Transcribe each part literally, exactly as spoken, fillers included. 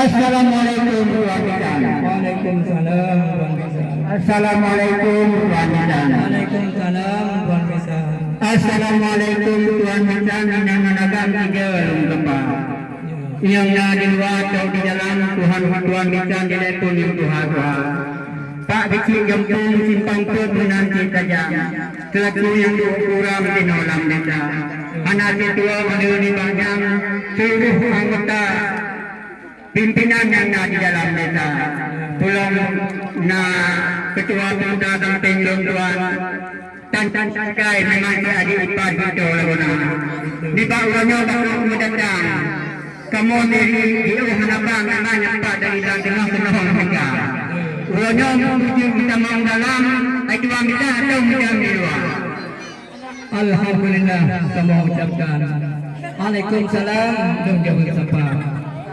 Assalamualaikum, Tuan Bisan. Waalaikumsalam, Tuan Bisan. Assalamualaikum, Tuan Bisan. Waalaikumsalam, Tuan Bisan. Assalamualaikum, Tuan Bisan, inong agam tiga lôn sapa. Nyang na di luwa atau di dalam, Tuhan, Tuan Bisan, di leupon nyang tuha-tuha. Pak Keuchik Gampông Simpang Peuet meunan cit saja, seulaku nyang duek ureueng di lam desa. Hana cit tuwoe meunyoe di bangai seuluruh anggota pimpinan nyang na di dalam desa. Tulông na keutua pemuda sampéng lôn tuan, tan-tan sakai memang si adik ipar Bito lagoena. Nibak uroe nyoe baru meudatang. Kamoe dari jiôh hana ba ngon nyan pat dari lam teungoh-teungoh meuga. Uroe nyoe meunyoe tamong dalam, ai tuan mita atau meujan di luwa. Alhamdulillah, kamoe ucapkan. Waalaikumsalam, dong jaweueb sapa.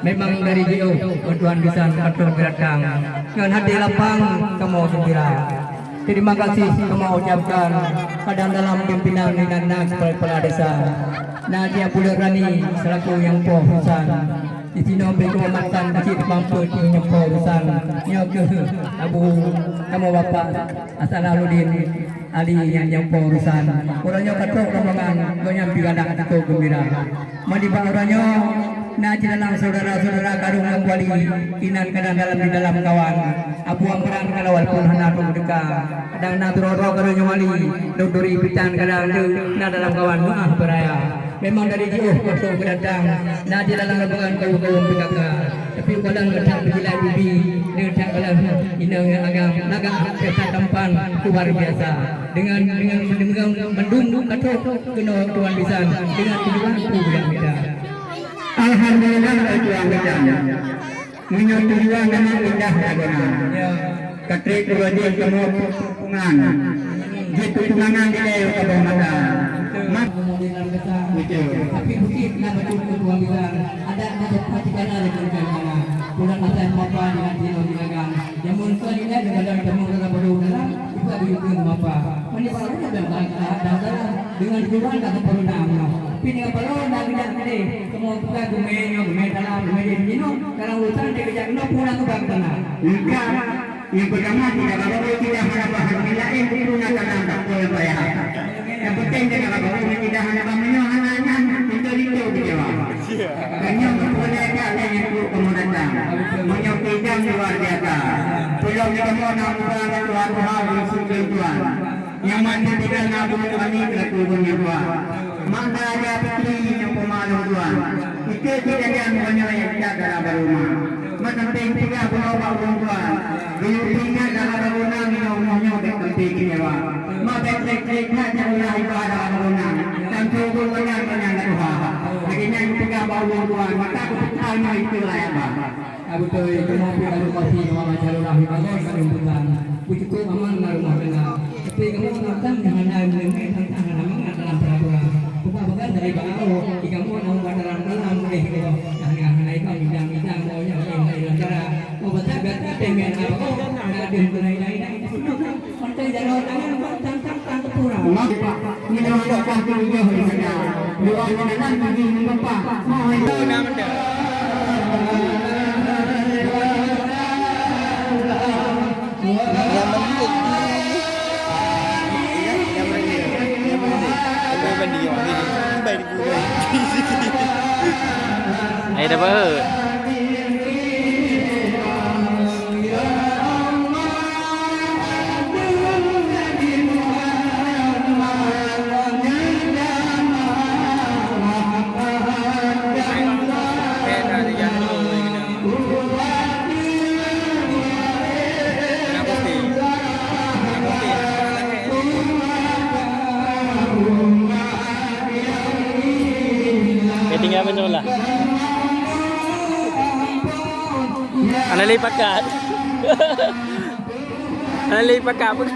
Memang dari jiôh, Tuan Bisan patong geudatang. Ngon hati lapang, kamoe gembira. Terima kasih kamoe ucapkan kepada dalam pimpinan inan na kepala-kepala desa. Na Haji Abdul Rani selaku nyang po urusan. Di sinoe bri keuhormatan keuchik Simpang Peuet nyang po urusan. Nyoe keuh Abu kamoe Bapak Hasan Aludin Ali nyang, nyang po urusan. Uroe nyoe ka trok rombongan, gobnyan pih galak teuka geumbira. Meunibak uroe nyoe, na cit dalam syedara-syedara karong nyang kuali, inan kadang dalam di dalam kawan. Abu Amran kalau walaupun hana trok teuka, kadang na droe-droe karong nyang wali, dok duri pitan kadang tu na dalam kawan meuah beuraya. Memang dari jiôh waktu geudatang, na di dalam rombongan kaum-kaum P K K. Tapi kadang geutak beujilat bibi, geutak dalam inong nyang agam, lagak pesta tampan luar biasa. Dengan, dengan, dengan mandum ka trok keunoe Tuan Bisan dengan tujuan peue nyang beda. Alhamdulillah, Tuan Bisan. Meunyoe tujuan memang indah lagoena. Ya. Ka trép uroe jih kamoe peupungan. Jeuet peutunangan dilèe u saboh mata. Mak. Betul. Tapi bukit na betul Tuan Bisan. Adat na tepat di kana deungon kana. Pulang asai papa dengan tino di lagang. Jameun keu lilèe deungon jameun keu baru dalam, ibu adu itu mapa. Mani baru dah dalam, dalam, dalam. Dengan tujuan dah kepala nak. Tapi dengan baru dah gedak gede. Semua bukan gumé nyoe, gumé dalam, gumé di minum. Dalam urusan dia kejak kena pulang ke bang tanah. Enggak. Nyang peutama, tidak apa-apa, tidak hana bahan laén, guna tanam tak boleh bayar. Nyang penting, tidak apa-apa, tidak hana bahan meunyoe hana nyan, untuk itu kecewa. Dan nyang boleh tak ada yang perlu kamu datang. Meunyoe pidang luar biasa. Pulang di kamu nak buka tuha-tuha di sudut tuan. Nyang mantap tinggal nak buka kami ke kubur nyang tuan. Maka ada putri nyang peumalum tuan. Itu kejadian meunyoe yang tidak dalam rumah. Meuteumpi tiga puluh bak ureueng tuan, geuyue ingat dalam bangunan nyoe rumoh nyoe bèk teumpi keucewa. Ma bèk trek-trek that nyang ulah iba dalam bangunan, dan cuba manyang-manyang ka tuha. Lagèe nyan geupeugah bak ureueng tuan, maka geupeugah nyoe itu layak ba. Ka beutôi, kamoe pih alumasi nyoe mama calon ahli bangon ka lôn peugah. Beucukôp aman na rumoh tangga. Tapi kamoe na utang nyang hana meuneueng, tang-tang hana mangat dalam peuratoran. Peugah-peugah dari bak awak, di kamoe na ubat dalam-dalam, uleh kamoe. Nah, nah, nah, itu bidang-bidang maunya, eh, eh, negara. Oh, betul, betul, dengan apa? Oh, ada yang lain-lain, eh, itu. Mantong jalan tangan, tang, tang, tang, tang, tepura. Nyoe dak ka tujoh di sana. Dua bulan lagi mengapa? Mau itu. Nyang meuninggai di, nyang meuninggai, nyang meuninggai. Apa yang dia? Ini, ini baik di guru. Hai, dah apa? Ka tinggai meunoe lah. Hana lé pakat. Hana lé pakat pun.